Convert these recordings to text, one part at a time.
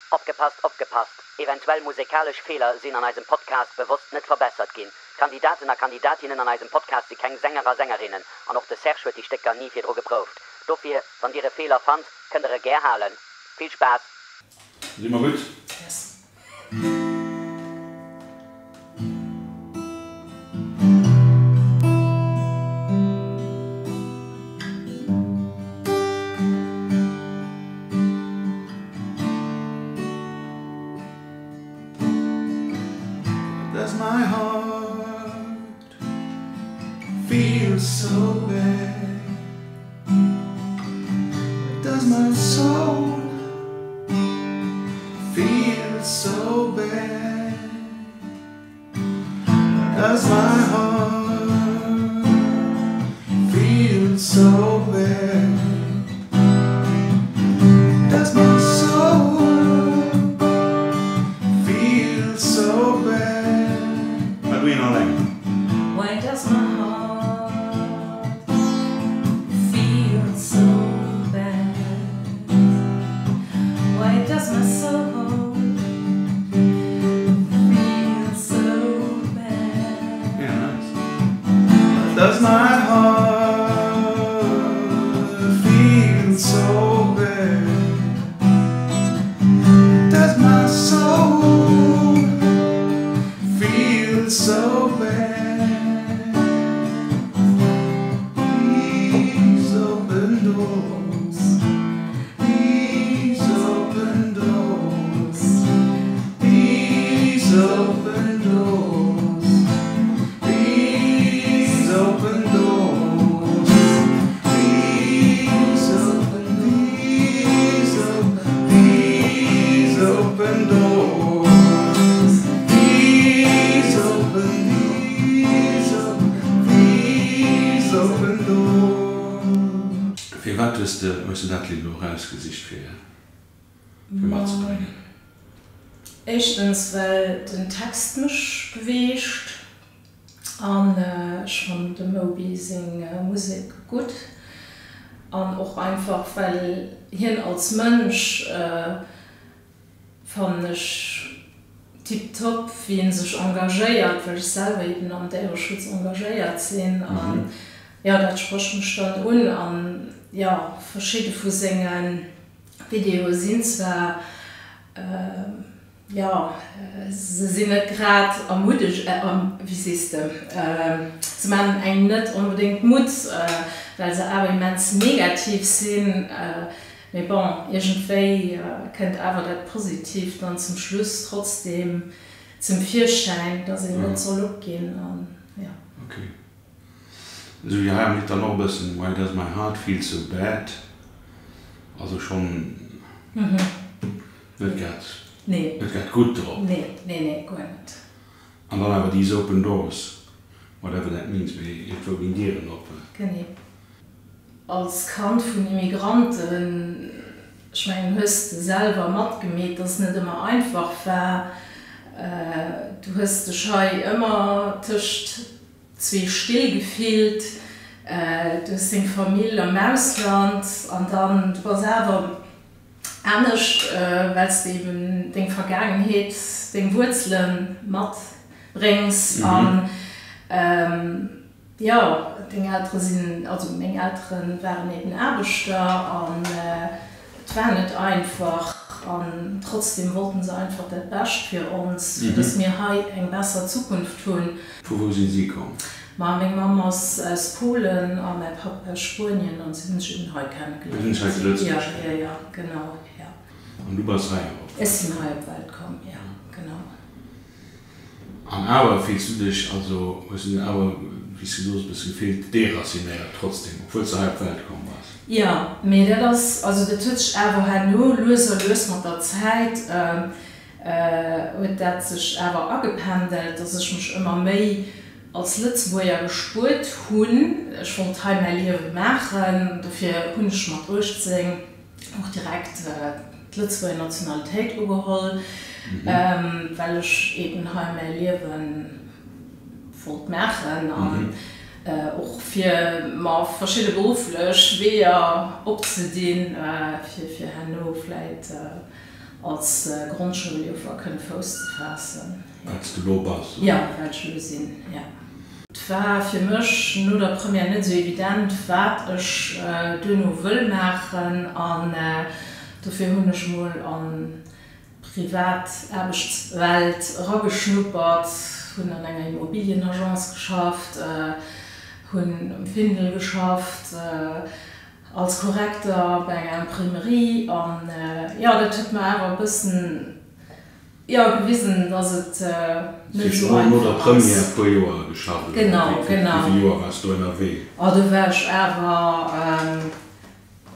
Opgepasst, opgepasst! Eventuell musekalesch Feeler sinn an eisem Podcast bewosst net verbessert ginn. D'Kandidaten a Kandidatinnen an eisem Podcast si keng Sänger a Sängerinnen an och de Serge huet déi Stécker ni virdru geprouft. Dofir, wann dir e Feeler fannt, kënnt der e gär halen. Vill Spaass! Si mer gutt? Yes. Does my heart feel so bad? Does my soul feel so bad? Does my heart feel so bad? Does my soul feel so bad? Edwin Alleng. Why does my heart feel so bad? Why does my soul feel so bad? Yeah, nice. Does my heart feel so bad? Does my soul feel so bad? These open doors, these open doors, these open doors, these open doors, these open, these open, these open doors, these open, these open, these open doors. Firwat hues de hues de dat Lidd elo erausgesicht fir fir matzebréngen? Éischtens well den Text mech beweegt an ech fannen dem Moby seng Musek gutt an och einfach well hien als Mënsch fannen ech tiptop wéi en sech engagéiert, well ech selwer eben am Déiereschutz engagéiert sinn an jo dat sprécht mech dann un an jo verschidde vu sengen Videoe sinn zwar, jo, se sinn net grad ermuddeg, wéi sees de, se maachen engem net onbedéngt Mutt, well se awer immens negativ sinn. Mee bon, iergendwéi kënnt awer dat Positiivt dann zum Schluss trotzdeem zum Virschäin, dass een net soll opginn an jo. Ok. Esou wéi hei am Lidd dann och e bëssen Why does my heart feel so bad, also schonn net grad, net grad gutt drop. Nee, nee, nee, guer net. An dann awer These open doors, whatever that means, mee iergendwou ginn Dieren op. Genee. Als Kand vun Immigranten, ech mengen, hues de selwer matgemeet, dass et net ëmmer einfach war. Du hues dech hei ëmmer tëscht zwee Still gefillt. Du hues deng Famill am Ausland an dann, du bass awer anescht, well s de eben deng Vergaangenheet, deng Wuerzele matbréngs. An jo, deng Eltere sinn, also meng Eltere waren eben Aarbechter an et war net einfach. An trotzdem wollten se einfach dat Bescht fir ons, fir dass mir hei eng besser Zukunft hunn. Vu wou sinn si komm? Ma meng Mamm ass aus Polen a mäi Papp aus Spuenien an si hunn sech eben hei kennegeléiert. Si hunn sech hei zu Lëtzebuerg kennengeléiert? Jo, jo, genau, jo. An du bass hei op. Ech sinn hei op d'Welt komm, jo, genau. An awer fills du dech, also hues du awer, wéi s du gesot hues, e bësse gefillt déracinéiert trotzdem, obwuel s du hei op d'Welt komm bass? Jo, mee dat ass, also dat huet sech awer herno lues a lues mat der Zäit huet dat sech awer agependelt, dass ech mech ëmmer méi als Lëtzebuerger gespuert hunn. Ech wollt hei mäi Liewe maachen, dofir hunn ech mat 18 och direkt d'Lëtzebuerger Nationalitéit ugeholl, well ech eben hei mäi Liewe wollt maachen an och fir mer verschidde berufflech Weeër opzedinn, fir fir herno vläit. Als Grondschouljofer kënne Fouss ze faassen. Wat s de lo bass, oder? Jo, wat ech lo sinn, jo. Et war fir mech no der Première net esou evident, wat ech duerno wëll maachen an dofir hunn ech mol an d'privat Aarbechtswelt erageschnuppert, hunn an enger Immobilienagence geschafft, hunn um Findel geschafft, Als Korrekter bei enger Imprimerie an jo, dat huet mer awer e bëssen, jo, gewisen, dass et net esou einfach ass. No der Première e puer Joer geschafft, oder Genau, genau. Wéi vill Joer waars du ënnerwee? Oh, do war ech awer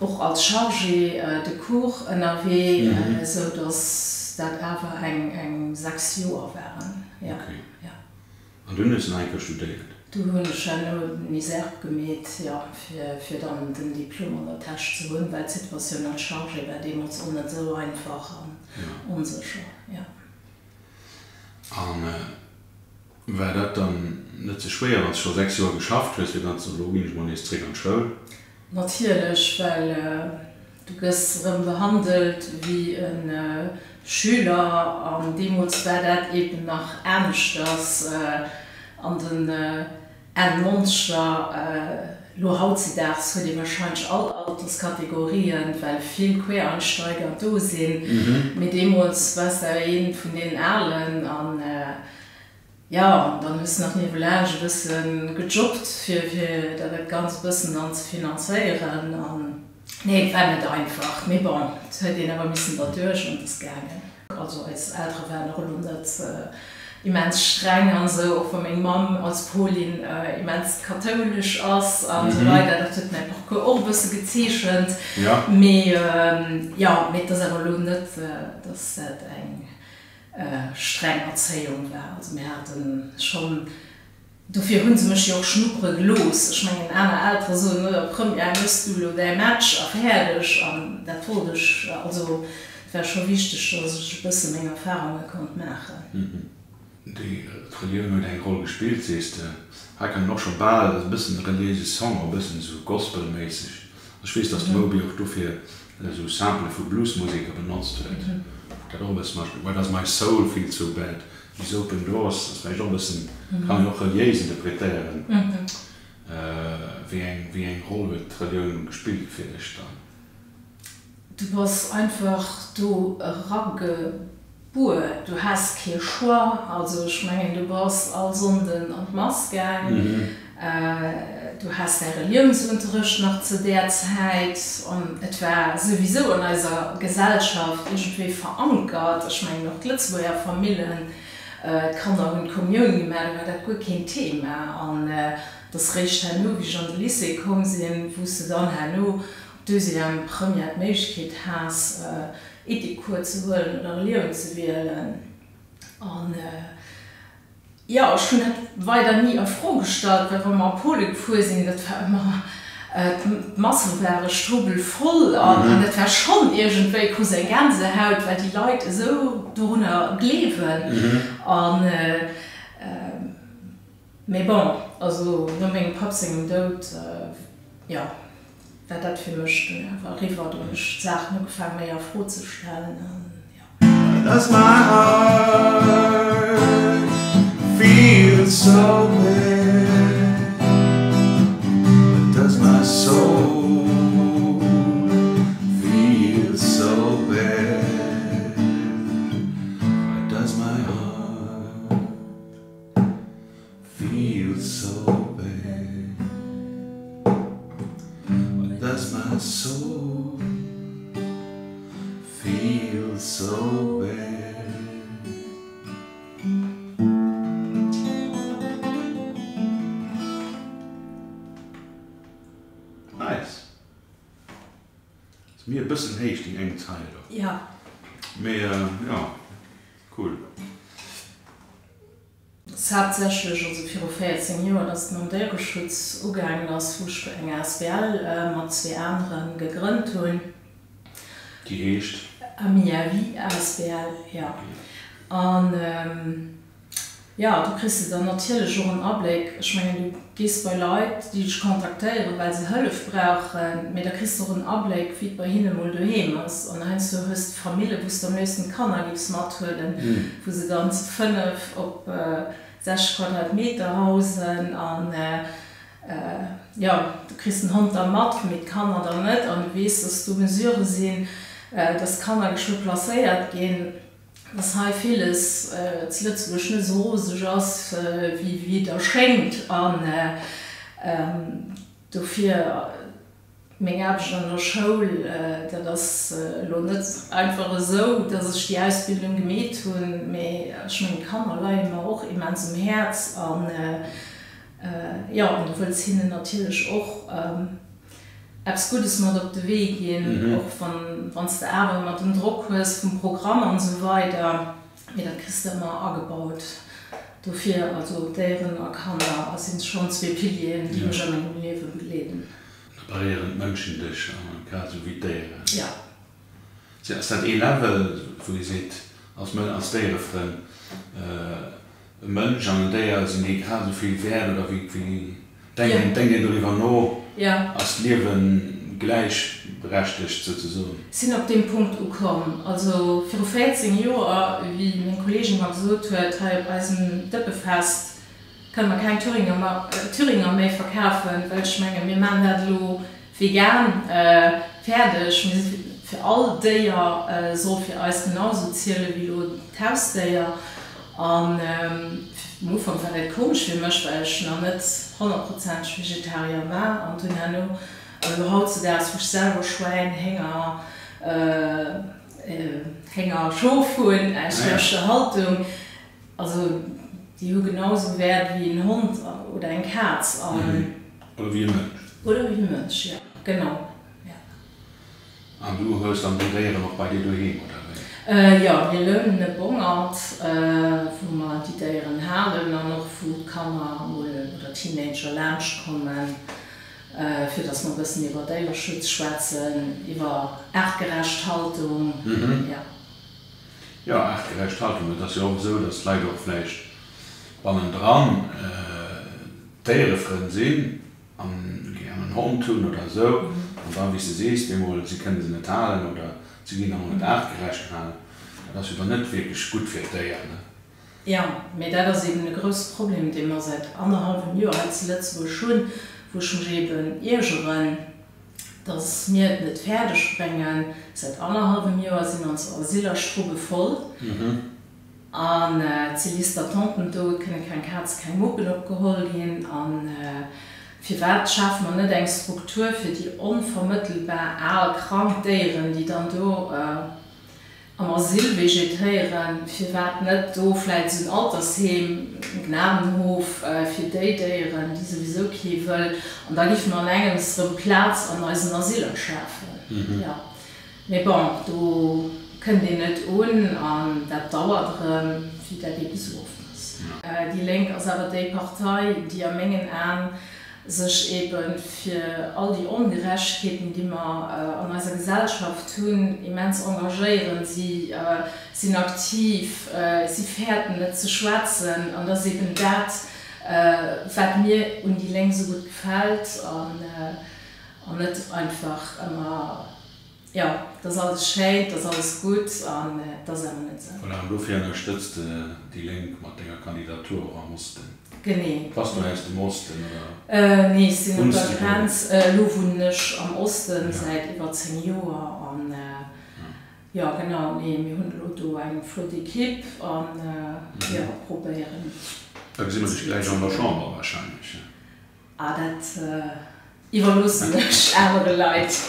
och als Chargée de cours ënnerwee, esou dass dat awer eng 6 Joer waren, jo. Okay. An dunn hues de nach eng Kéier studéiert? Du hunn ech herno den ISERP gemeet, jo, fir dann den Diplom an der Täsch ze hunn, well d'Situatioun als Chargé war deemools och net esou einfach an onsécher, jo. A war dat dann net ze schwéier, wann s de scho 6 Joer geschafft hues, fir dann ze soen, elo ginn ech mol nees zréck an d'Schoul? Natierlech, well du gëss erëm behandelt wéi e Schüler an deemools war dat eben nach aneschters an den Enn Nonzeger. Lo hautzedaags huet ee warscheinlech all Alterskategorien, well vill Quereinsteiger do sinn, mee deemools waars de awer ee vun deenen Alen an Jo, an dann hues de nach niewelaanscht e bësse gejobbt, fir fir dat dat Ganzt e bëssen dann ze finanzéieren. An nee, et war net einfach, mee bon, et huet een awer missen derduerch an et ass gaangen. Also eis Eltere waren och elo net immens streng an esou, och wa meng Mamm als Polin immens kathoulesch ass an esou weider. Dat huet mäi Parcours och e bësse gezeechent. Mee jo, mee et ass awer elo net, dass dat eng streng Erzéiung war. Also mir haten schonn, dofir hu se mech jo och schnuppere gelooss. Ech mengen aner Eltere soen, no der Première méchs du elo däi Match a fäerdeg. An dat wollt ech, also et war scho wichteg, datt ech e bësse meng Erfarunge konnt maachen. Déi Relioun huet eng Roll gespillt, sees de. Hei kann een och scho bal, e bëssen e reliéise Song, e bëssen esou Gospel-méisseg. Ech weess, datt de Moby och dofir esou Sample vu Bluesmuseker benotzt huet, dat och e bësse matspillt. Why does my soul feel so bad? These open doors ass vläicht och e bëssen, kann een och reliéis interpretéieren. Wéi eng, wéi eng Roll huet d'Relioun gespillt fir dech dann? Du bass einfach do eragebuer, du has kee Choix. Also ech mengen, du bass all Sonnden an d'Mass gaang, du has däi Reliounsunterrecht nach zu där Zäit an et war souwisou an eiser Gesellschaft iergendwéi verankert. Ech mengen och d'Lëtzebuerger Famillen, d'Kanner hunn d'Kommioun gemaach, do war dat guer keen Thema. An et ass réischt herno, wéi ech an de Lycée komm sinn, wou s de dann herno Deuxième, Première d'Méiglechkeet has, Ethikcours ze huelen oder Relioun ze wielen. An jo, ech hunn dat weider ni a Fro gestallt, well wa mer a Pole gefuer sinn, dat war ëmmer, d'Masse ware strubbelvoll an dat war schonn iergendwéi, krus eng Gänsehaut, well déi Leit esou dorunner gleewen. An mee bon, also no mengem Papp sengem Doud, jo, war dat fir mech dunn awer eriwwer. Do hunn ech d'Saachen ugefaang méi a Fro ze stellen an jo. Does my heart feel so bad? Does my soul feel so bad? Why does my heart Feel so bad Why does my soul feel so bad? Nice. Ass mir e bëssen héich déi eng Zeil do. Ja. Mee jo, cool. Et ass haaptsächlech, also viru 14 Joer, datt et mam Déiereschutz ugaangen ass, wou ech eng asbl mat zwee anere gegrënnt hunn. Déi heescht? Amis à vie asbl, jo. An. Jo, do kriss de dann natierlech och en Abléck. Ech mengen, du gees bei Leit, déi dech kontaktéieren, well se Hëllef brauchen, mee da kriss de och en Abléck, wéi et bei hinne mol doheem ass. An heiansdo hues de Famille, wou s de am léifsten d'Kanner giffs mathuelen, wou se dann zu 5 op 60 Quadratmeter hausen an, jo, du kriss den Hond da mat, mee d'Kanner dann net. An du weess, dass do Mesurë sinn, dass d'Kanner geschwë placéiert ginn. dass hei villes zu Lëtzebuerg net esou roseg ass, wéi et erschéngt. An dofir meng Aarbecht an der Schoul, dat ass elo net einfach esou, dass ech déi Ausbildung gemeet hunn, mee ech mengen, d'Kanner leie mer och immens um Häerz. An jo, an du wëlls hinnen natierlech och eppes Guddes mat op de Wee ginn, och wann s de awer ëmmer den Drock hues vum Programm an esou weider, mee dat kriss de ëmmer agebaut. Dofir, also Déieren a Kanner sinn schonn zwee Pilieren, déi mech a mengem Liewe begleeden. Da beréieren d'Mënschen dech grad esou wéi d'Déieren. Jo. Ass dat ee Level, wou ee seet, als Mënsch, als Déierefrënn, e Mënsch an en Déier sinn déi grad esou vill wäert oder wéi denkt een, denkt een doriwwer no? Ass d'Liewe gläichberechtegt souzesoen? Sinn op deem Punkt ukomm. Also viru 14 Joer, wéi meng Kolleegin mer gesot huet, hei op eisem Dëppefest kënne mer keng Thüringer méi verkafen, well ech menge mir maachen dat elo Vegan, fäerdeg. Mir si fir all Déier soll fir eis genau sou ziele wéi elo d'Hausdéier. An um Ufank war dat komesch fir mech, well ech nach net honnertprozenteg Vegetarier war. An dunn herno, elo hautzedaags, wou ech selwer Schwäin, Hénger, Hénger, Schof hunn aus schlechter Haltung, Also déi hu genau esou Wäert wéi en Hond oder eng Kaz an. Oder wéi e Mënsch. Oder wéi e Mënsch, jo, genau, jo. An du hues dann déi Déieren och bei dir doheem, oder wéi? Jo, mir lounen e Bongert, wou mer déi Déieren halen an och wou d'Kanner mol oder Teenager laanscht kommen, fir dass mer e bëssen iwwer Déierschutz schwätzen, iwwer aartgerecht Haltung, jo. Jo, aartgerecht Haltung. Et ass jo och esou, datt d'Leit och vläicht bannendran Déierefrënn sinn a gär en Hond hunn oder esou. An da, wéi s de sees, bemol, si kënne se net halen oder se ginn dann och net aartgerecht gehalen. Dat ass jo dann net wierklech gutt fir d'Déier, ne? Jo, mee dat ass eeben e grousse Problem, dee mer säit annerhallwem Joer hei zu Lëtzebuerg hunn, wou ech mech eeben iergeren, dass mir et net fäerdeg bréngen, säit annerhallwem Joer sinn ons Asyler strubbevoll an et si Liste d'attenten do, et kënne keng Kaze, keng Muppen opgeholl ginn. A firwat schafe mer net eng Struktur fir déi onvermëttelbar al, krank Déieren, déi dann do Am Asyl vegetéieren, firwat net do vläit esou en Altersheem, en Gnadenhof fir déi Déieren, déi souwisou kee wëll, an da géife mer an engems erëm Plaz an eisen Asyler schafen. Jo, mee bon, do kënnt een net un an dat dauert erëm, wéi dat eebe sou oft ass. Déi Lénk ass awer déi Partei, déi a mengen Aen sech ebe fir all déi Ongerechtegkeeten, déi mer an eiser Gesellschaft hunn, immens engagéieren. Si sinn aktiv, si fäerten net ze schwätzen. An dat ass eben dat, wat mir un déi Lénk esou gutt gefält an net einfach ëmmer Jo, et ass alles schéin, et ass alles gutt an et ass awer net esou. Voilà, an dofir ënnerstëtz de déi Lénk mat denger Kandidatur och am Osten. Genee. Bass du aus dem Osten oder Nee, ech sinn op der Grenz. Elo wunnen ech am Osten säit iwwer 10 Joer an jo, genau, nee, mir hunn elo do eng flott Ekipp an jo, probéieren. Da gesi mer dech gläich an der Chamber wahrscheinlech. Ah, dat iwwerloossen ech anere Leit.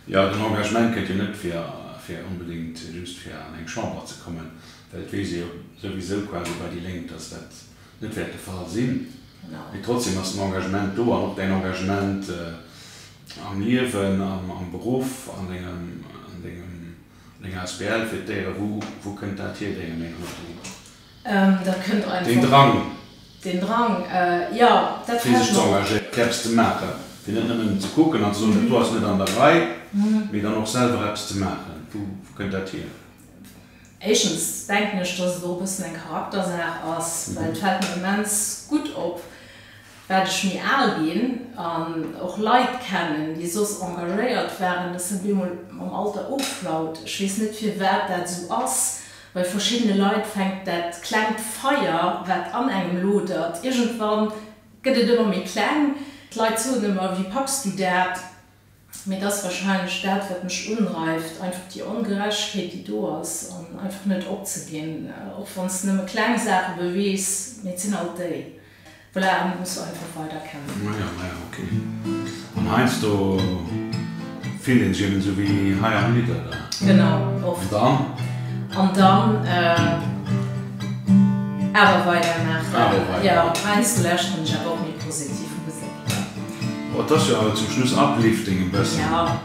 Jo, den Engagement gëtt jo net fir, fir onbedéngt just fir an eng Chamber ze kommen, well et weess ee jo souwisou quasi bei déi Lénk, datt dat net wäert de Fall sinn. Mee trotzdem ass den Engagement do an och däin Engagement am Liewen, am Beruff, an dengem, an dengem, an denger Asbl fir d'Déieren. Wou, wou kënnt dat hier, denger Meenung no? Dat kënnt einfach. Deen Drang. Deen Drang, jo, dat fir sech ze engagéieren, fir eppes ze maachen, fir net nëmmen ze kucken an ze soen, dat do ass net an der Rei, mee dann och selwer eppes ze maachen. Wou kënnt dat hier? Éischtens denken ech, dass et och e bëssen eng Charaktersaach ass, well et fält mir immens gutt op, wat ech méi al ginn an och Leit kennen, déi soss engagéiert waren, dass dat op eemol mam Alter offlaut. Ech weess net, firwat dat esou ass. Bei verschiddene Leit fänkt dat klengt Feier, wat an engem lodert, iergendwann gëtt et ëmmer méi kleng. D'Leit soen ëmmer, Wéi packs du dat? Mee et ass wahrscheinlech dat, wat mech undreift, einfach déi Ongerechtegkeet, déi do ass, an einfach net opzeginn, och wann s de nëmme kleng Saache beweegs, mee et sinn alt déi. Voilà, an et muss einfach weider kämpfen. Maja, maja, ok. An heiansdo fillt een sech eben esou wéi hei am Lidd, oder? Genau, oft. An dann? An dann awer weidermaachen. Awer weidermaachen. Jo, heiansdo lauschteren ech awer och méi positiv Musek. Oh, et ass jo awer zum Schluss uplifting e bëssen. Ja.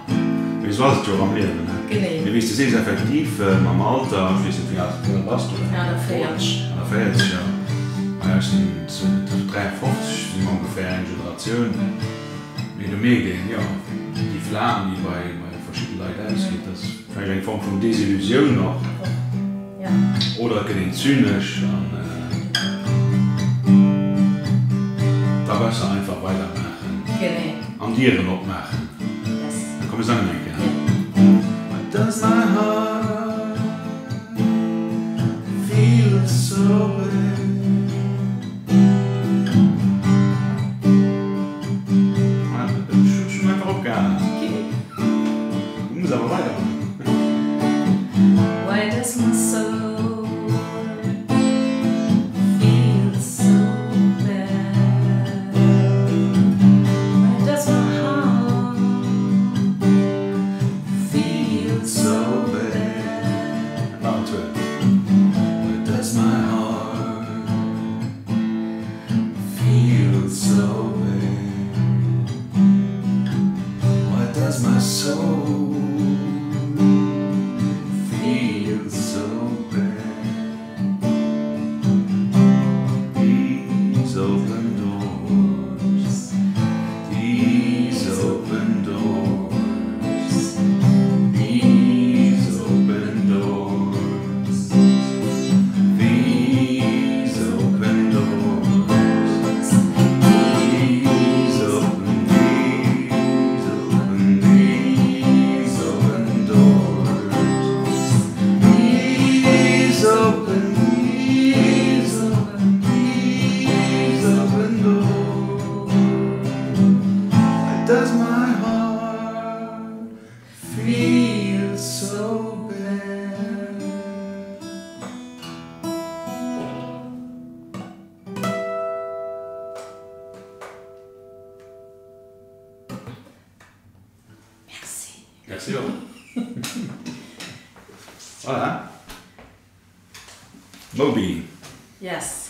Mee esou ass et jo och am Liewen, ne? Genee. Mee wéi s de sees, effektiv, mam Alter, ech weess net, wéi al wéi al bass du? 41. 41, jo. Maja, ech sinn 53, si mer ongeféier eng Generatioun. Mee do mierkt een, jo, déi Flam, déi bei verschidde Leit ausgeet, dat ass vläicht eng Form vun Desillusioun och. Oder et gëtt een zynesch an da besser einfach weidermaachen an Dieren opmaachen. Da komm mir sangen eng Kéier. Why does my heart feel so bad? Ech hunn einfach opgehalen. Du muss awer weider. Why does my soul feel so bad? Why does my heart feel so bad? Nach en Tour. Why does my heart feel so bad? Why does my soul feel so bad? These open doors, these open doors, these open doors, these open doors, these open, these open, these open doors, these open, these open, these open doors. Why does my heart feel so bad? Merci. Merci och. Voilà. Moby. Yes.